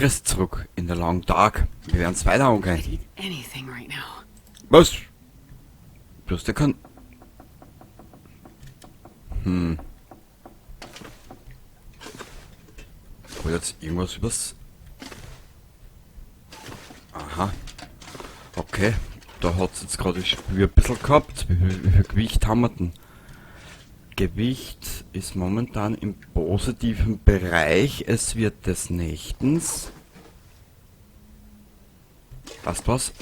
Chris zurück in The Long Dark. Wir werden es weiter angehen. I'd eat anything right now. Was? Du hast ja kein... Hab ich jetzt irgendwas übers... Aha. Okay. Da hat's jetzt gerade das Spiel ein bisschen gehabt. Wie viel Gewicht haben wir denn? Gewicht ist momentan im positiven Bereich. Es wird des Nächtens. Passt was?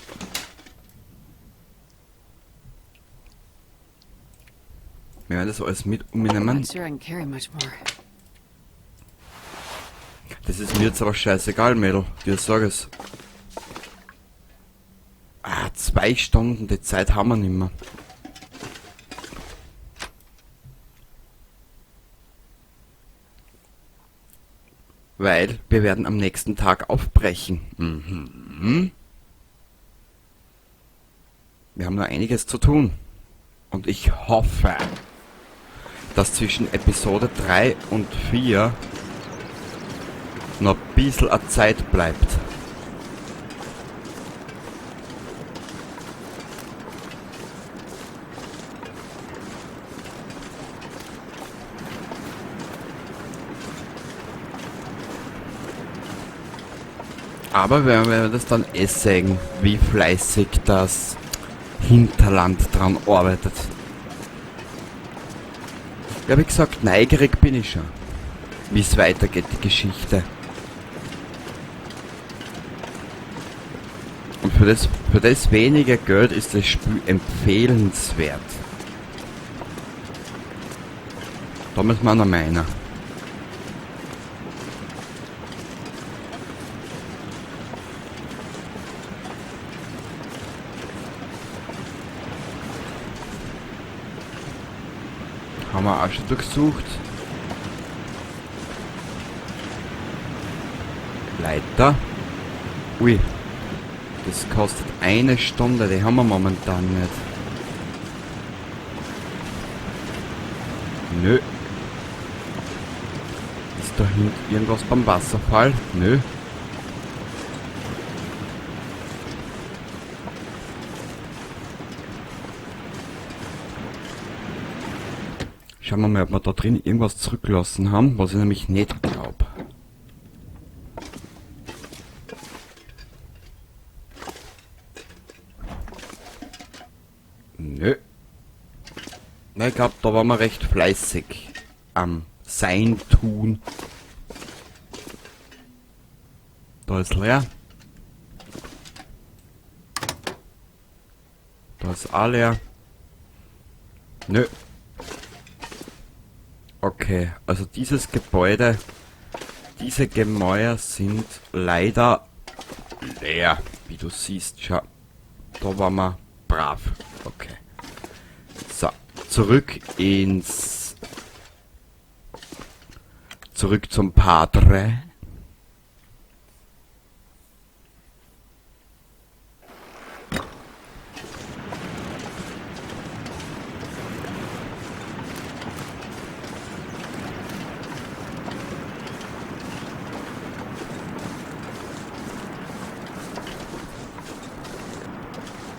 Wir werden das alles mit umnehmen. Not sure I can carry much more. Das ist mir jetzt aber scheißegal, Mädel. Dir sag es. Ah, 2 Stunden, die Zeit haben wir nimmer. Weil wir werden am nächsten Tag aufbrechen. Wir haben noch einiges zu tun. Und ich hoffe, dass zwischen Episode 3 und 4 noch ein bisschen eine Zeit bleibt. Aber wir werden das dann eh sehen, wie fleißig das Hinterland dran arbeitet. Ja, wie gesagt, neugierig bin ich schon, wie es weitergeht, die Geschichte. Und für das wenige Geld ist das Spiel empfehlenswert. Da müssen wir noch meinen. Haben wir auch schon durchsucht. Leiter. Ui. Das kostet 1 Stunde, die haben wir momentan nicht. Nö. Ist da hinten irgendwas beim Wasserfall? Nö. Schauen wir mal, ob wir da drin irgendwas zurückgelassen haben, was ich nämlich nicht glaub. Nö. Na, ich glaub, da waren wir recht fleißig am Sein tun. Da ist leer. Da ist auch leer. Nö. Okay, also dieses Gebäude, diese Gemäuer sind leider leer, wie du siehst. Schau, da waren wir brav. Okay. So, zurück zum Padre.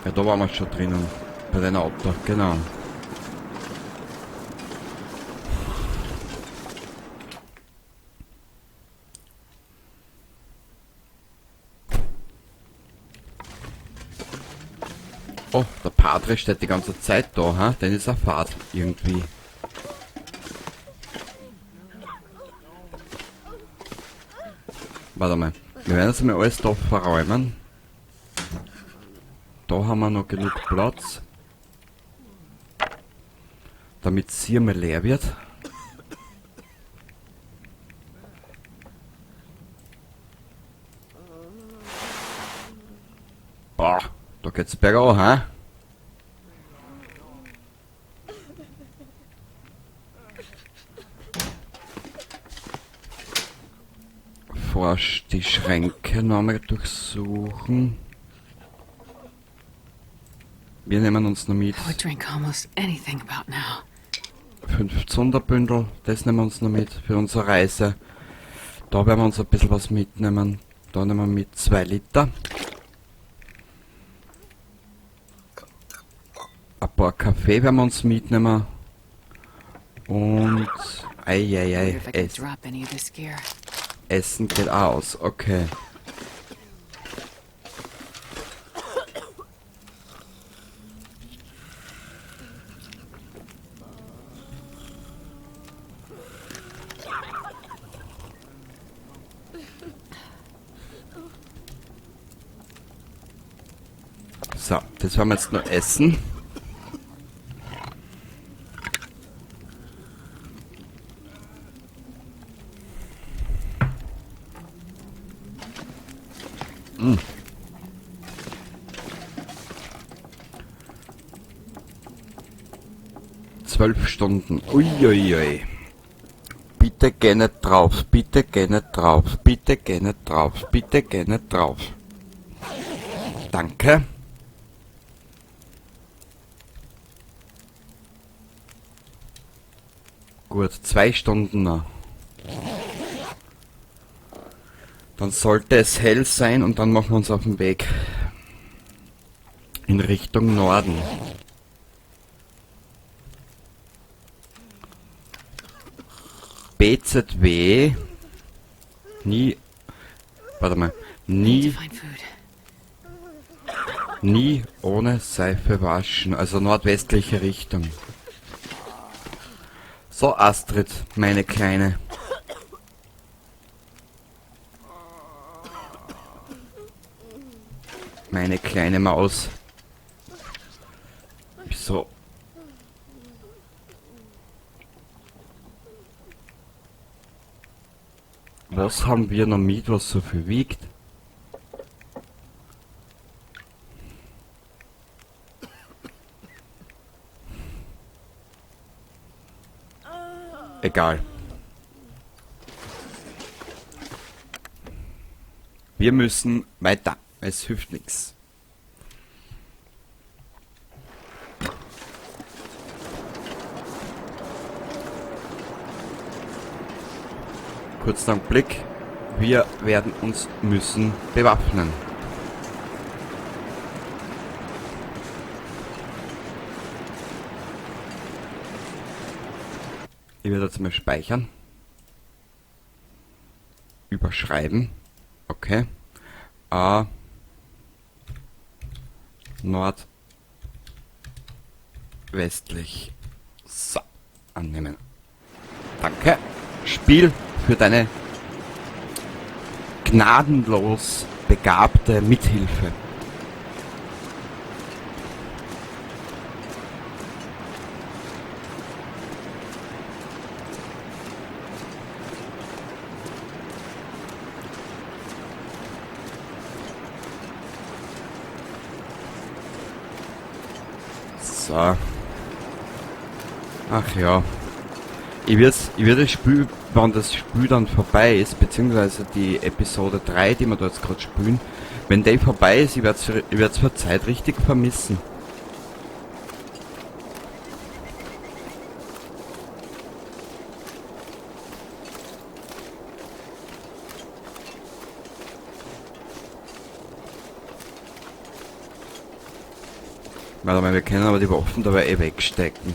Ja, da waren wir schon drinnen. Bei deinem Auto, genau. Oh, der Padre steht die ganze Zeit da, ha? Denn ist er fad irgendwie. Warte mal. Wir werden jetzt einmal alles da verräumen. Da haben wir noch genug Platz, damit es hier mal leer wird. Boah, da geht's bergauf, hä? Vorerst die Schränke nochmal durchsuchen. Wir nehmen uns noch mit. I would drink almost anything about now. 5 Sonderbündel, das nehmen wir uns noch mit für unsere Reise. Da werden wir uns ein bisschen was mitnehmen. Da nehmen wir mit 2 Liter. Ein paar Kaffee werden wir uns mitnehmen. Und... Ei, ei, ei. Essen geht auch aus. Okay. So, das werden wir jetzt noch essen. Mm. 12 Stunden. Uiuiui. Bitte geh nicht drauf, bitte geh nicht drauf, bitte geh nicht drauf, bitte geh nicht drauf. Danke. Gut, 2 Stunden noch. Dann sollte es hell sein und dann machen wir uns auf den Weg in Richtung Norden. BZW. Nie. Warte mal. Nie. Nie ohne Seife waschen. Also nordwestliche Richtung. So, Astrid, meine Kleine. Meine kleine Maus. Wieso? Was haben wir noch mit, was so viel wiegt? Egal. Wir müssen weiter. Es hilft nichts. Kurzer Blick. Wir werden uns müssen bewaffnen. Ich werde jetzt mal speichern. Überschreiben. Okay. A. Nordwestlich. So. Annehmen. Danke. Spiel für deine gnadenlos begabte Mithilfe. So. Ach ja. Ich werd das Spiel, wenn das Spiel dann vorbei ist, beziehungsweise die Episode 3, die wir da jetzt gerade spielen, wenn die vorbei ist, ich werd's für Zeit richtig vermissen. Warte mal, wir können aber die Waffen dabei eh wegstecken.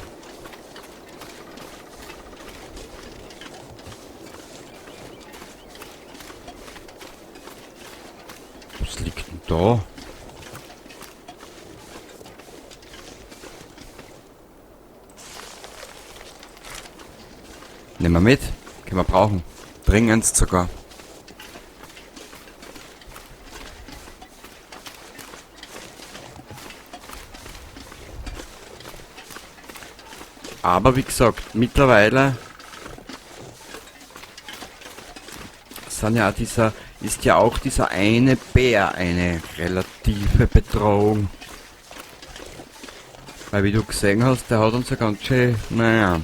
Was liegt denn da? Nehmen wir mit. Können wir brauchen. Dringendst sogar. Aber wie gesagt, mittlerweile sind ja auch dieser, ist ja auch dieser eine Bär eine relative Bedrohung. Weil wie du gesehen hast, der hat uns ja ganz schön, naja.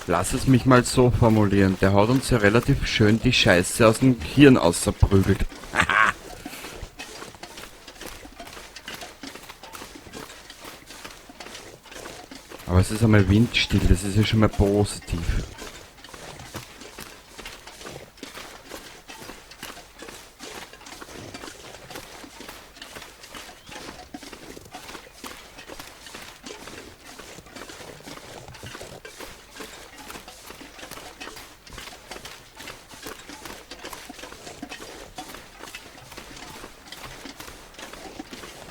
Lass es mich mal so formulieren, der hat uns ja relativ schön die Scheiße aus dem Hirn ausgeprügelt. Aber es ist einmal windstill, das ist ja schon mal positiv.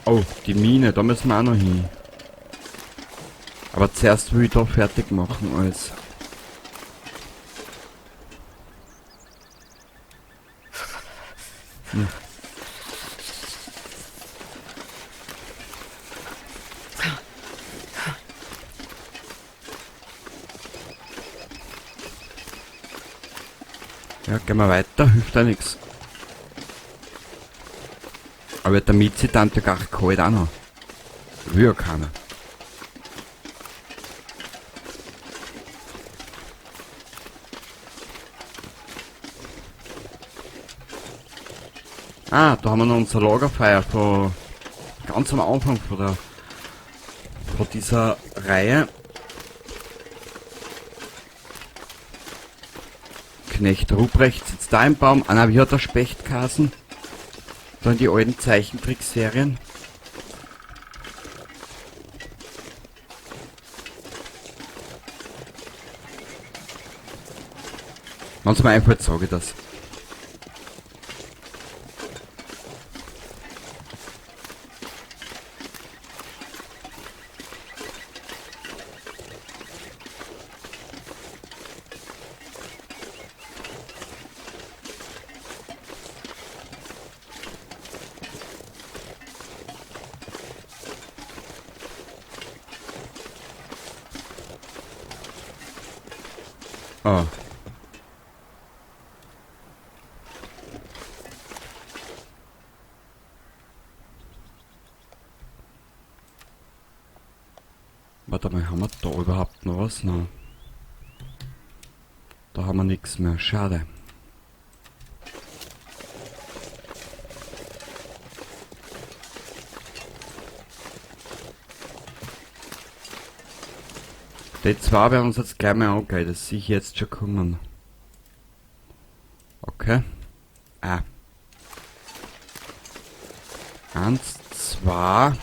Oh, die Mine, da müssen wir auch noch hin. Aber zuerst will ich da fertig machen alles. Ja, gehen wir weiter, hilft ja nichts. Aber damit sie dann gar kalt auch noch. Will ja keiner. Ah, da haben wir noch unser Lagerfeuer von ganz am Anfang von dieser Reihe. Knecht Ruprecht sitzt da im Baum. Ah, nein, wie hat der Specht geheißen? Da in die alten Zeichentrickserien. Wenn's mir einfällt, sage ich das. Oh. Warte mal, haben wir da überhaupt noch was? Nein. Da haben wir nichts mehr. Schade. Die zwei werden uns jetzt gleich mal angehen, das sehe ich jetzt schon kommen. Okay. Ah. 1, 2.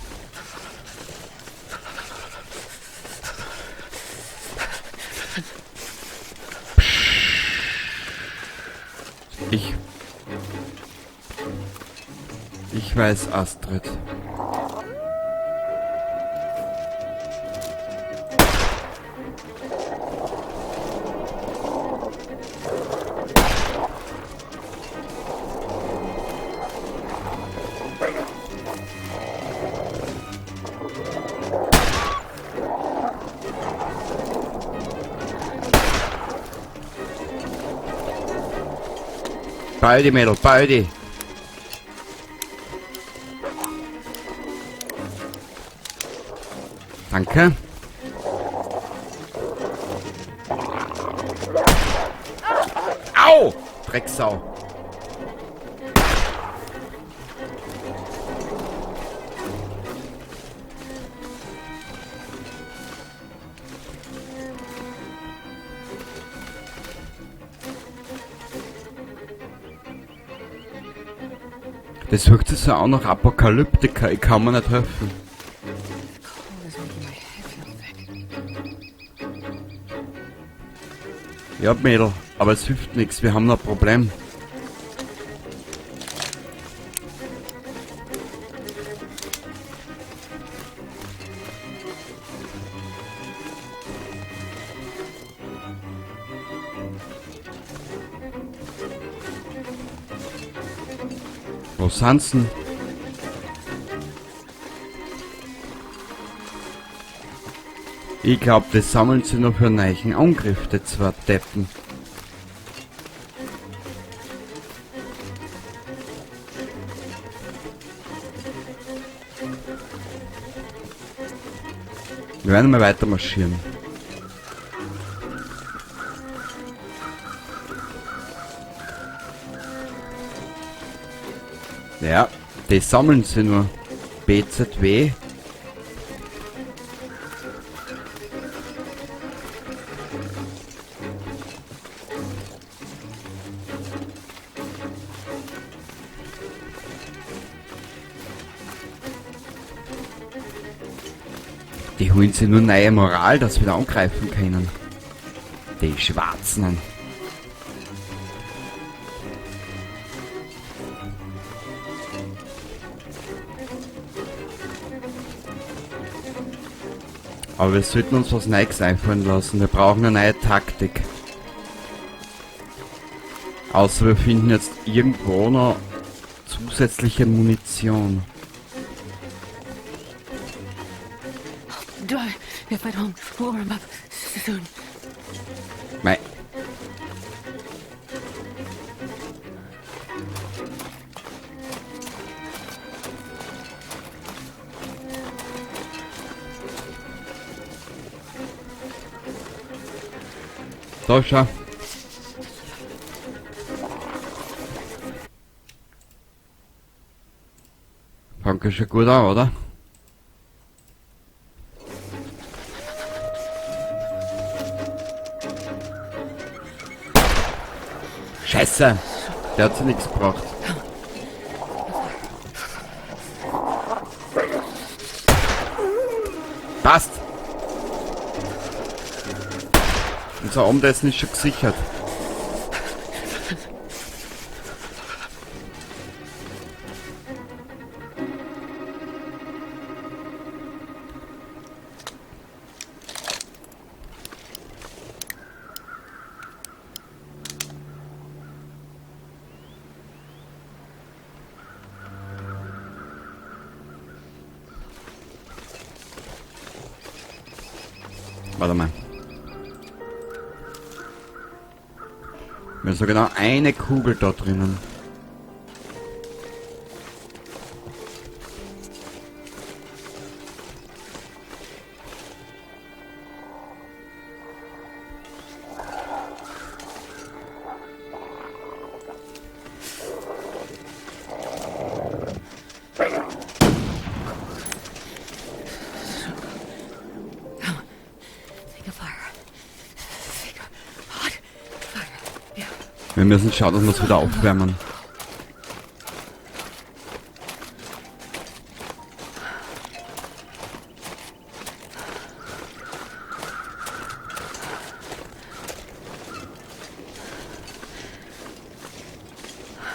Ich weiß, Astrid. Beide Mädel, beide. Danke. Au! Drecksau. Das wirkt sich so auch noch Apokalyptiker, ich kann mir nicht helfen. Ja, Mädel, aber es hilft nichts, wir haben noch ein Problem. Wo sind sie denn? Ich glaub, das sammeln sie noch für einen neuen Angriff, die zwei Deppen. Wir werden mal weiter marschieren. Ja, die sammeln sie nur. BZW. Die holen sich nur neue Moral, dass wir da angreifen können. Die Schwarzen. Aber wir sollten uns was Neues einfallen lassen. Wir brauchen eine neue Taktik. Außer wir finden jetzt irgendwo noch zusätzliche Munition. If I don't warm up soon. Mei. Da, schau. Fängt ja schon gut an, oder? Scheiße! Der hat sich nichts gebracht. Passt! Unser Abendessen ist schon gesichert. Warte mal. Wir haben so genau eine Kugel da drinnen. Wir müssen schauen, dass wir es wieder aufwärmen.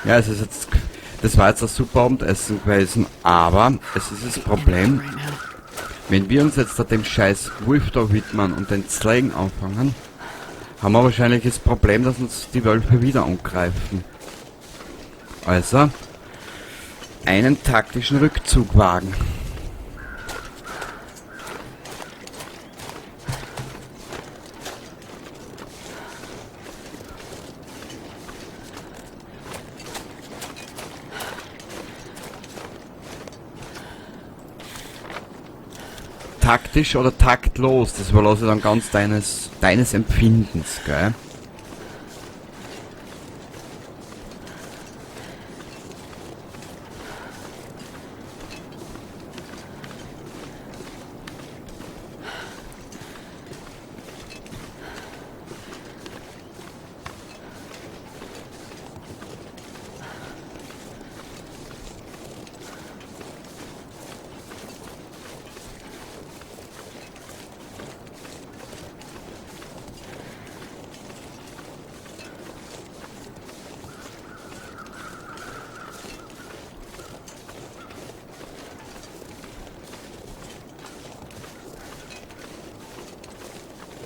Ja, es ist jetzt, das war jetzt ein super Abendessen gewesen, aber es ist das Problem, wenn wir uns jetzt da dem scheiß Wolf da widmen und den Zlegen anfangen, haben wir wahrscheinlich das Problem, dass uns die Wölfe wieder angreifen. Also, einen taktischen Rückzug wagen. Taktisch oder taktlos, das überlasse ich dann ganz deines Empfindens, gell?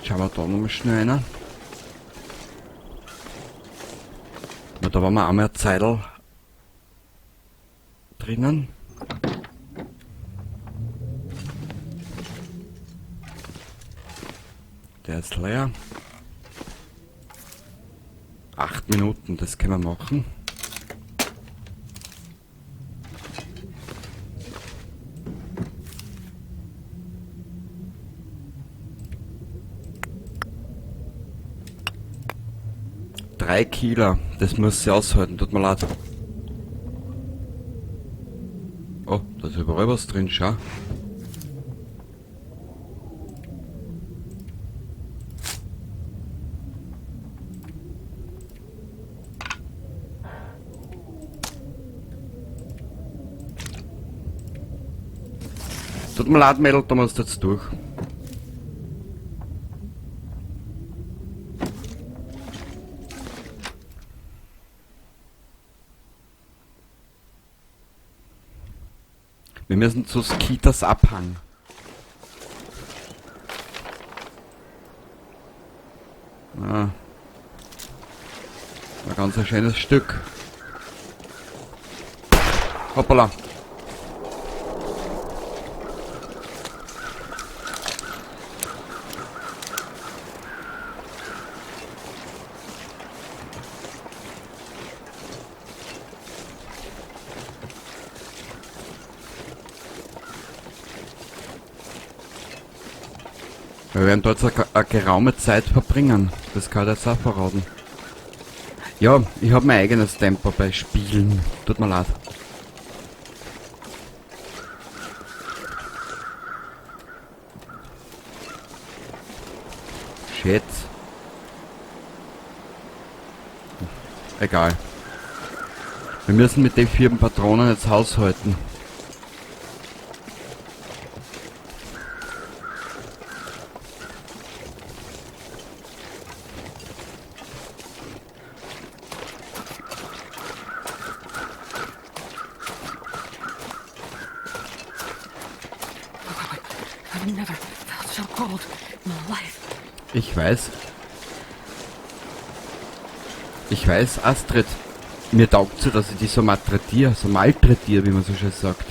Schauen wir da nochmal schnell rein. Na, da waren wir auch mal eine Zeitl drinnen. Der ist leer. 8 Minuten, das können wir machen. 3 Kilo, das muss sie aushalten, tut mir leid. Oh, da ist überall was drin, schau. Tut mir leid, Mädel, da musst du jetzt durch. Wir müssen zu Skeeters Abhang. Ah. Ein ganz ein schönes Stück. Hoppala. Wir werden dort eine geraume Zeit verbringen. Das kann ich jetzt auch verraten. Ja, ich hab mein eigenes Tempo bei Spielen. Tut mir leid. Shit. Egal. Wir müssen mit den 4 Patronen jetzt haushalten. I've never felt so cold in my life. Ich weiß. Ich weiß, Astrid. Mir taugt so, dass ich die so malträtiere, wie man so schön sagt.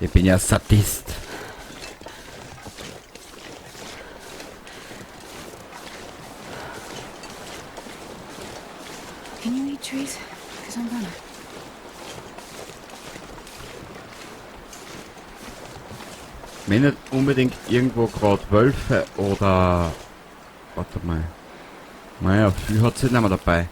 Ich bin ja Sadist. Can you eat trees? 'Cause I'm gonna. Wenn nicht unbedingt irgendwo grad Wölfe oder... Warte mal. Naja, viel hat's nicht mehr dabei.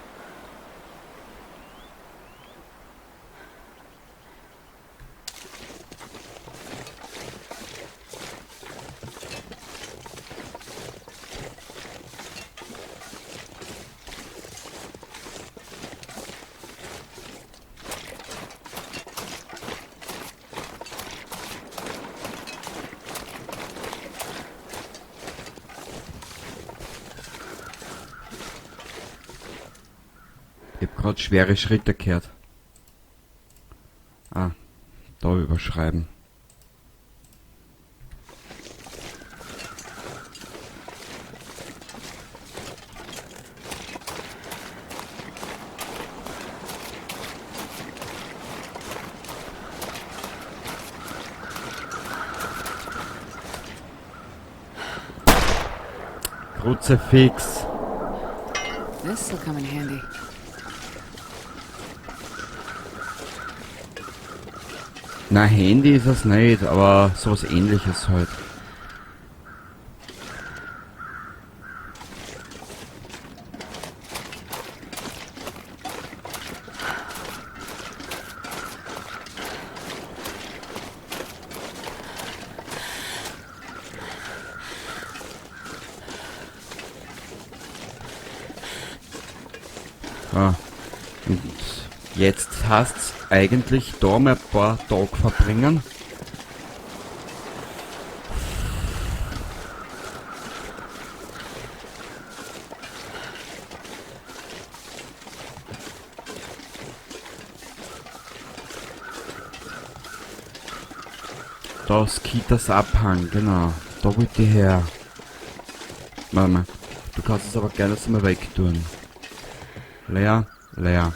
Ich hab grad schwere Schritte gehört. Ah, da überschreiben. Kruzifix. This'll come in handy. Na, Handy ist es nicht, aber sowas Ähnliches halt. Ah, und jetzt heißt's eigentlich da mal ein paar Tage verbringen. Da ist Kitas Abhang, genau. Da wollte ich her. Warte mal, du kannst es aber gerne jetzt mal wegtun. Leer, leer.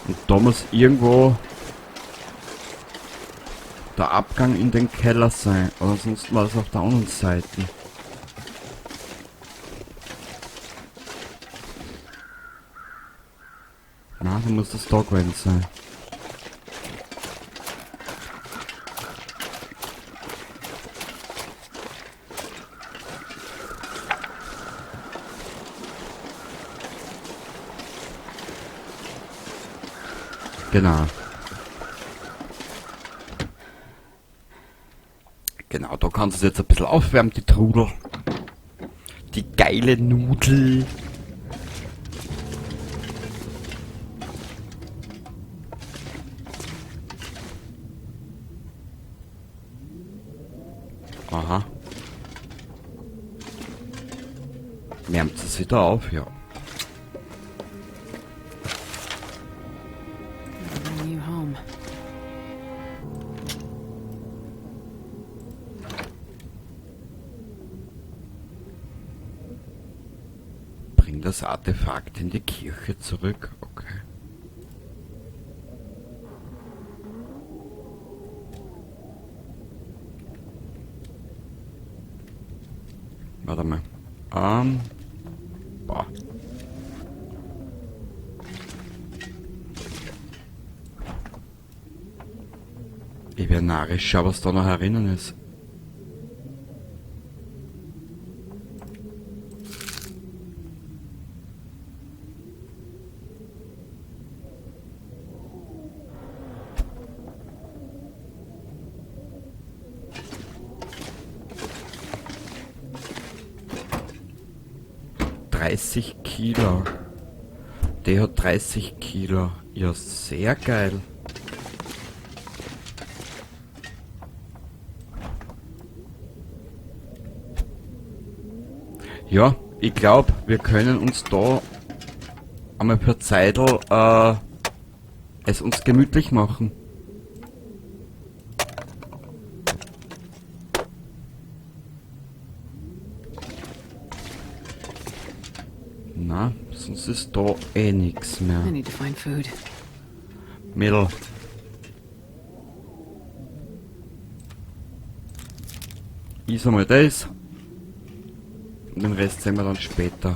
Und da muss irgendwo der Abgang in den Keller sein. Oder sonst war das auf der anderen Seite. Na, dann muss das da gewesen sein. Genau. Genau, da kannst du es jetzt ein bisschen aufwärmen, die Trudel. Die geile Nudel. Aha. Wärmt es wieder auf, ja. Bring you home. Bring das Artefakt in die Kirche zurück, okay. Warte mal. Boah. Ich wär narrisch, schau, was da noch herinnen ist. 30 Kilo. Der hat 30 Kilo. Ja, sehr geil. Ja, ich glaub, wir können uns da einmal per Zeitl es uns gemütlich machen. Na, sonst ist da eh nix mehr. I need to find food. Mädel. Iss einmal das. Und den Rest sehen wir dann später.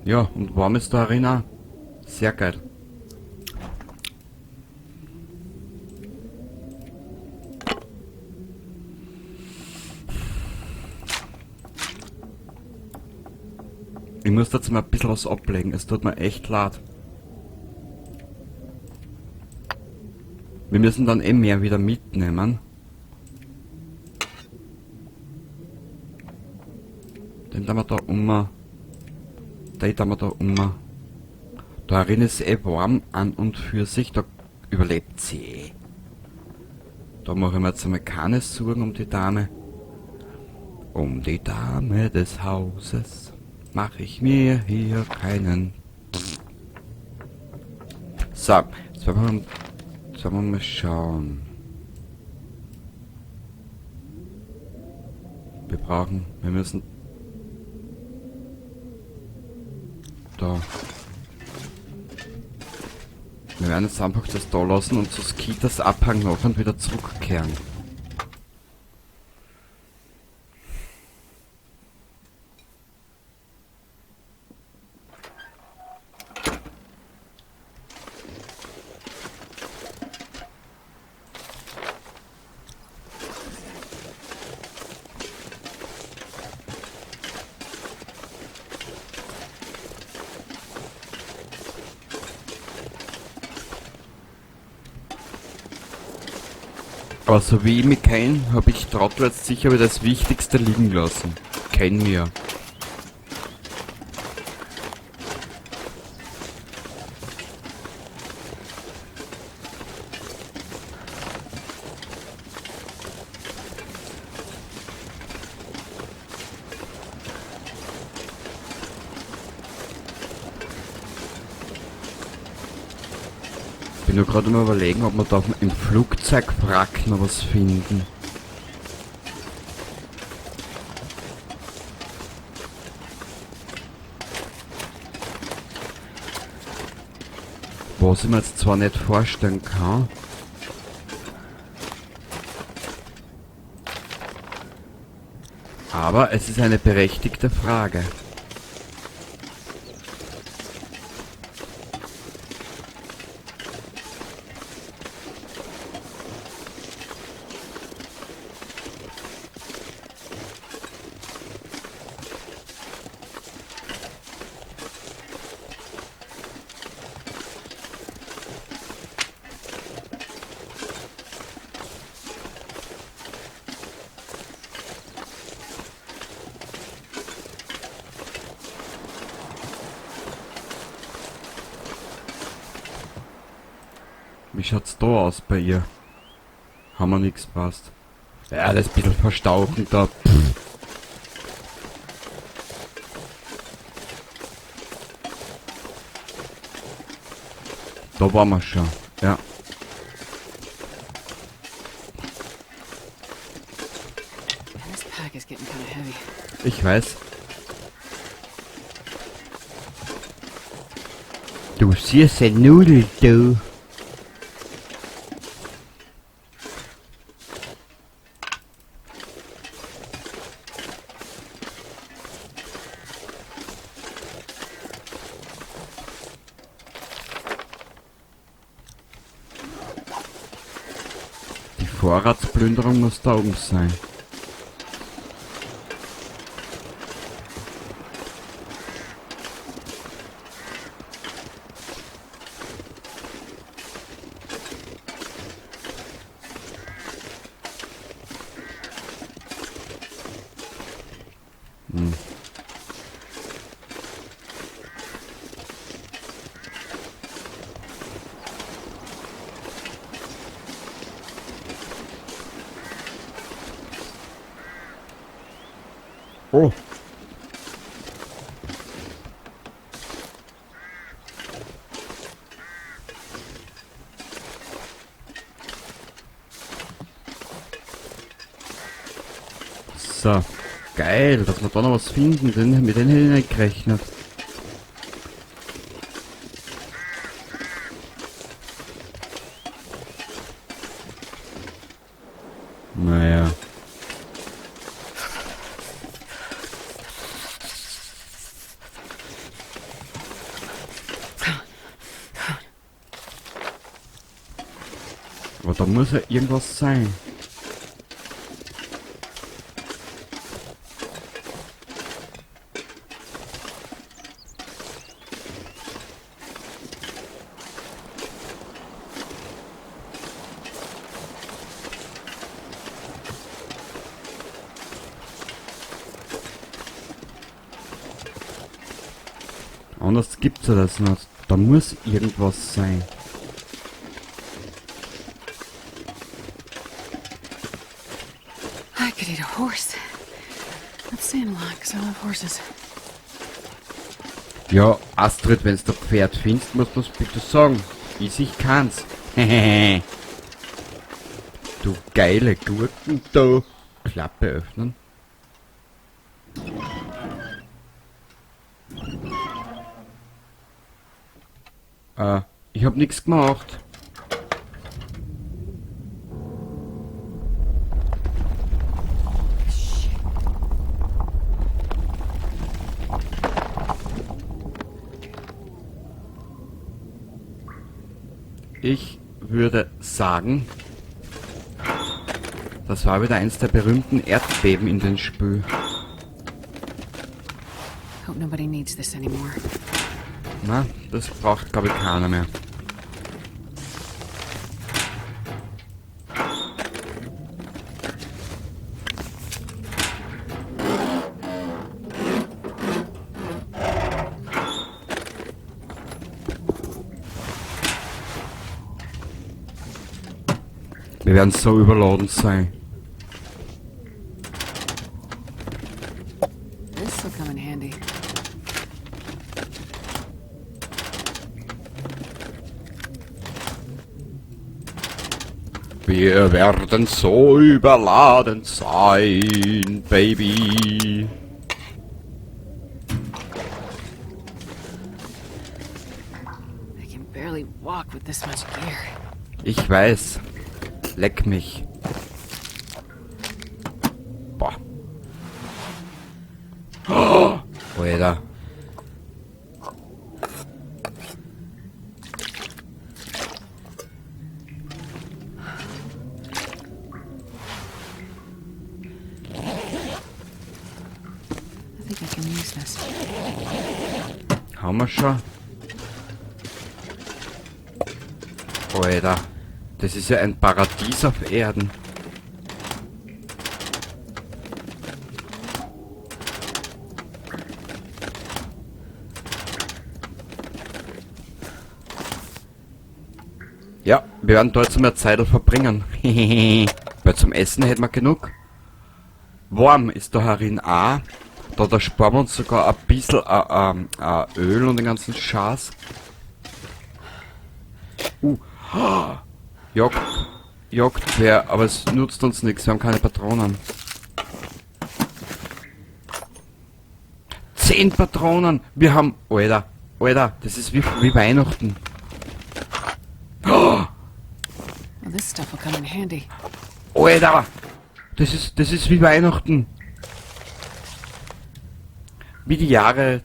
Ja, und warm ist da Arena. Sehr geil. Ich muss dazu mal ein bisschen was ablegen, es tut mir echt leid. Wir müssen dann eh mehr wieder mitnehmen. Den tun wir da um. Den tun wir da um. Da drin ist eh warm an und für sich, da überlebt sie eh. Da mache ich mir jetzt einmal keine Sorgen um die Dame. Um die Dame des Hauses mach ich mir hier keinen. So, jetzt wollen wir mal schauen. Wir müssen da. Wir werden jetzt einfach das da lassen und zu Skeeters Abhang noch und wieder zurückkehren. Aber so wie ich mich kenn, hab ich Trottel jetzt sicher wieder das Wichtigste liegen lassen. Kenn mir. Bin nur gerade mal überlegen, ob wir da im Flugzeugwrack noch was finden. Was ich mir jetzt zwar nicht vorstellen kann. Aber es ist eine berechtigte Frage. Wie schaut's da aus bei ihr? Haben wir nix passt. Ja, das ist ein bisschen verstauchen da. Pff. Da waren wir schon, ja. Ich weiß. Du süße Nudel, du. Die Vorratsplünderung muss da oben sein. Oh. So, geil, dass wir da noch was finden, denn mit denen hätte ich nicht gerechnet. Naja. Aber da muss ja irgendwas sein. Anders gibt's ja das nicht. Da muss irgendwas sein. I could eat a horse. That's saying a lot, 'cause I love horses. Ja, Astrid, wenn's du Pferd findest, musst du's bitte sagen. Ich kann's. Du geile Gurken, du. Klappe öffnen. Ich hab nix gemacht. Ich würde sagen, das war wieder eins der berühmten Erdbeben in den Spül. Hope nobody needs this anymore. Na, das braucht, glaub ich, keiner mehr. Wir werden so überladen sein. This will come in handy. Wir werden so überladen sein, Baby. I can barely walk with this much gear. Ich weiß. Leck mich. Boah. Oh, Alter. I think I can use this. Haben wir schon? Alter. Das ist ja ein Paradies auf Erden. Ja, wir werden dort mehr Zeit verbringen. Weil zum Essen hätten wir genug. Warm ist da herin auch. Da sparen wir uns sogar ein bisschen Öl und den ganzen Scheiß. Jagdgewehr, aber es nutzt uns nichts, wir haben keine Patronen. 10 Patronen! Wir haben... Alter, Alter, das ist wie Weihnachten. Well, this stuff will come in handy. Alter! Das ist wie Weihnachten. Wie die Jahre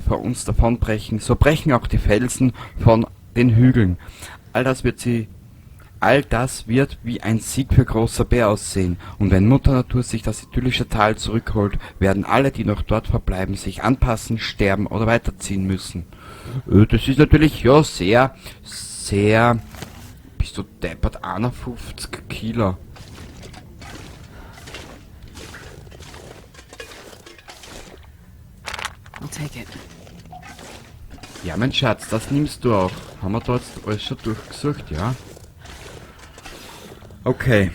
vor uns davonbrechen, so brechen auch die Felsen von den Hügeln. All das wird wie ein Sieg für großer Bär aussehen. Und wenn Mutter Natur sich das idyllische Tal zurückholt, werden alle, die noch dort verbleiben, sich anpassen, sterben oder weiterziehen müssen. Das ist natürlich ja sehr, sehr... Bist du deppert? 51 Kilo. I'll take it. Ja, mein Schatz, das nimmst du auch. Haben wir da jetzt alles schon durchgesucht, ja? Okay.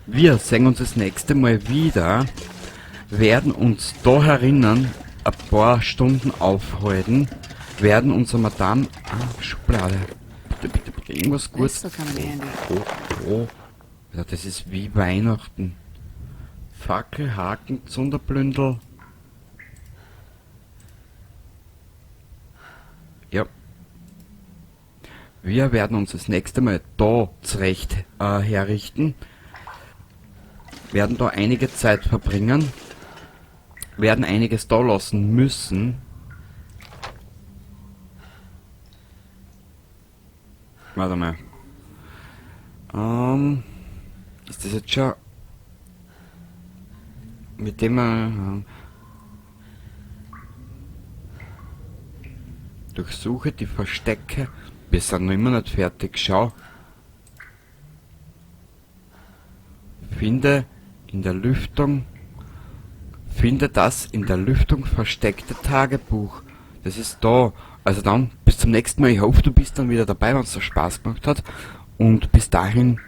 Wir sehen uns das nächste Mal wieder, werden uns da herinnen ein paar Stunden aufhalten, werden unserer Madame... Ah, Schublade. Bitte, bitte, bitte, irgendwas Gutes. This will come in handy. Oh, oh. Ja, das ist wie Weihnachten. Fackel, Haken, Zunderblündel. Ja. Wir werden uns das nächste Mal da zurecht herrichten. Werden da einige Zeit verbringen. Werden einiges da lassen müssen. Warte mal. Ist das jetzt schon... Mit dem durchsuche die Verstecke. Wir sind noch immer nicht fertig. Schau. Finde in der Lüftung. Finde das in der Lüftung versteckte Tagebuch. Das ist da. Also dann, bis zum nächsten Mal. Ich hoffe, du bist dann wieder dabei, wenn es dir Spaß gemacht hat. Und bis dahin,